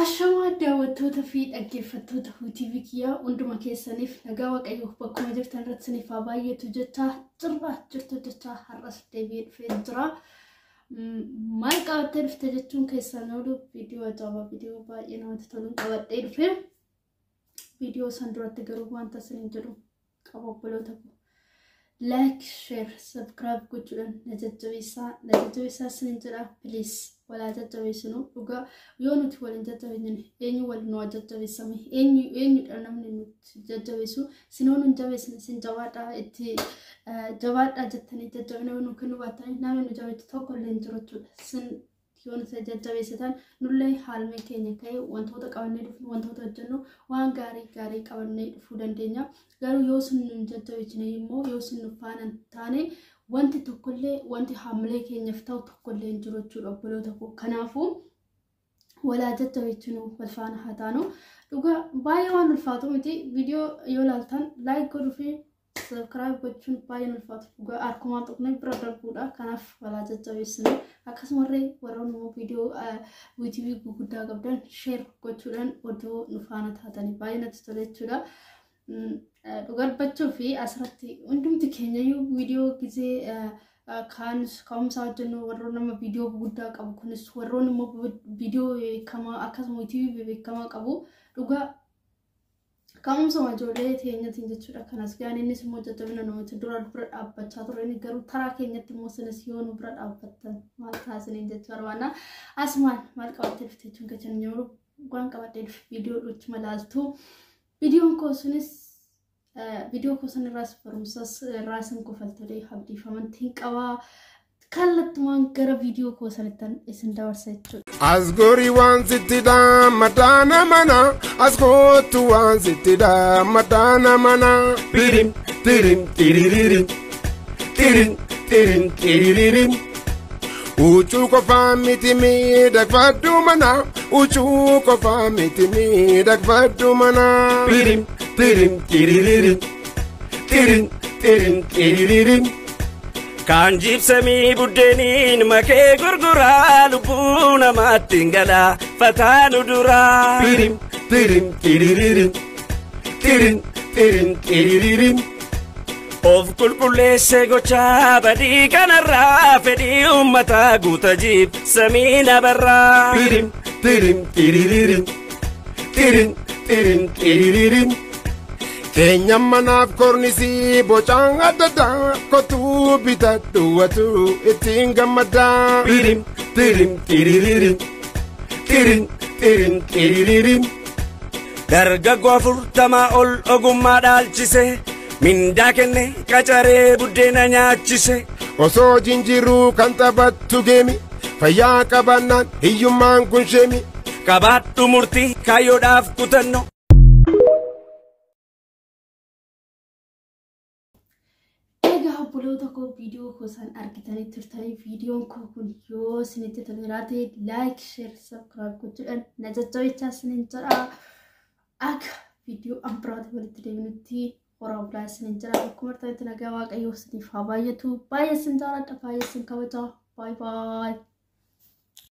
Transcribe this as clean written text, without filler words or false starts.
Ashamaa daawwattoota fi dhaggeeffattoota TV kiyyaa hunduma keessaniif nagaa Waaqayyoo bakkuma jirtan irratti isiniif haa baay'atu jecha jirra jirtu jecha har'as deebi'ee dhufee jira. Maal qabattee dhufte jechuun keessan oolu viidiyoo ajaa'ibaa viidiyoo baay'ee namatti toluun qabadhee dhufe. Viidiyoo san duratti garuu wanta isiniin jedhu qaba obboloota koo. Like, share, subscribe gochuudhaan na jajjabeessaa na jajjabeessaa isiniin jedha please walaa jajjabeessinu dhugaa yoo nuti waliin jajjabeessine eenyu wal nu jajjabeessame eenyu eenyudha namni nuti jajjabeessu sinoo nun jabeessine sin jabaadhaa itti jabaadhaa jettanii jajjabina nu kennuu baattanii namni nu jabeessu tokko illee hin jiru jechuudha sin yoo nuti jajjabeessitan nullee haalmee keenya ka'ee wantoota qabannee dhufnu wantoota hojjennu waan gaarii gaarii qabannee dhufuu dandeenya. Garuu yoo sin nu jajjabeessine immoo yoo sin nu faana hin taane wanti tokkollee wanti haamilee keenyaaf ta'u tokkollee hin jiru jechuudha obboloota koo. Kanaafuu walaa jajjabeessinu wal faana haa taanu. Dhugaa baay'ee waan ulfaatu miti viidiyoo yoo ilaaltan like godhuu fi subscribe gochuun baay'ee ulfaatu dhugaa harkumaan tuqnee bira darbuudha. Kanaaf walaa jajjabeessinu akkasumallee warroonni immoo viidiyoo yuutuubii gurguddaa qabdan share gochuudhaan odoo nu faana taatanii baay'ee natti tola jechuudha. Dhugaa dubbachuu fi asirratti hundumti keenyayyuu viidiyoo gizee kaan ka'umsaa hojjennu warroonni nama viidiyoo gurguddaa qabu kunis warroonni immoo viidiyoo beekamaa akkasuma yuutuubii beekamaa qabu dhugaa ka'umsuma ijoollee teenyatiin jechuudha. Kanas gaan innis immoo jajjabina nuti dura bira dhaabbachaa ture inni garuu taraa keenyatti immoo sinis yoo nu bira dhaabbattan maal taasisaniin jechuu barbaanna. Asumaan maal qabattee dhufte jechuun keessan yeroo waan qabadhee dhufe viidiyoo dhuchuma laaltu. Viidiyoon koo sunis viidiyoo koo sanirraas barumsas irraas hin kofaltolee abdiifamantiin qabaa. Kallattumaan gara viidiyoo koo sanittan isin dabarsa jechuudha. Asgorii waan sitti dhaammataa mana as kootu waan sitti dhaammataa mana. Tirim tirim tiriririm tirim tirim tiriririm. Huccuu qofaa miti miidhagfadhu mana huccuu qofaa miti miidhagfadhu mana. Tirim tirim tiriririm tirim tirim tiriririm. Kaan jibsamii buddeeniin makee gurguraa lubbuu namaatti hin galaa fataanu duraa. Tirim tirim tiriririm tirim tirim tiriririm. Of qulqulleessee gochaa badii kanarraa fedhii uummataa guuta jibsamii nabarraa. Tirim tirim tiriririm tirim tirim tiriririm. Keenya manaaf kornisii bocaan adda addaa kottuu bitadhu watu ittiin gammaddaa. Tirim tirim tiriririm tirim tirim tiriririm. Dargaggoo 40 ol ogummaa dhaalchise mindaa kenne qacaree buddeena nyaachise. Osoo jinjiruu kan taphattu geemi fayyaa qabaannaan hiyyummaan kun sheemi. Qabaadhu murtii kaayyoodhaaf kutannoo. Egaa obboloota koo viidiyoo koo isaan argitanii turtanii viidiyoon koo kun yoo isinitti toleeraate like, share, subscribe gochuudhaan na jajjabeessaa isiniin jedha. Akka viidiyoo an biraatti walitti deebinutti horaa bulaa isiniin jedha. Akkuma argitanitti nagaa Waaqayyoo isiniif haa baay'atu. Baay'ee isin jaalladha, baay'ee isin kabaja. Baay'ee baay'ee.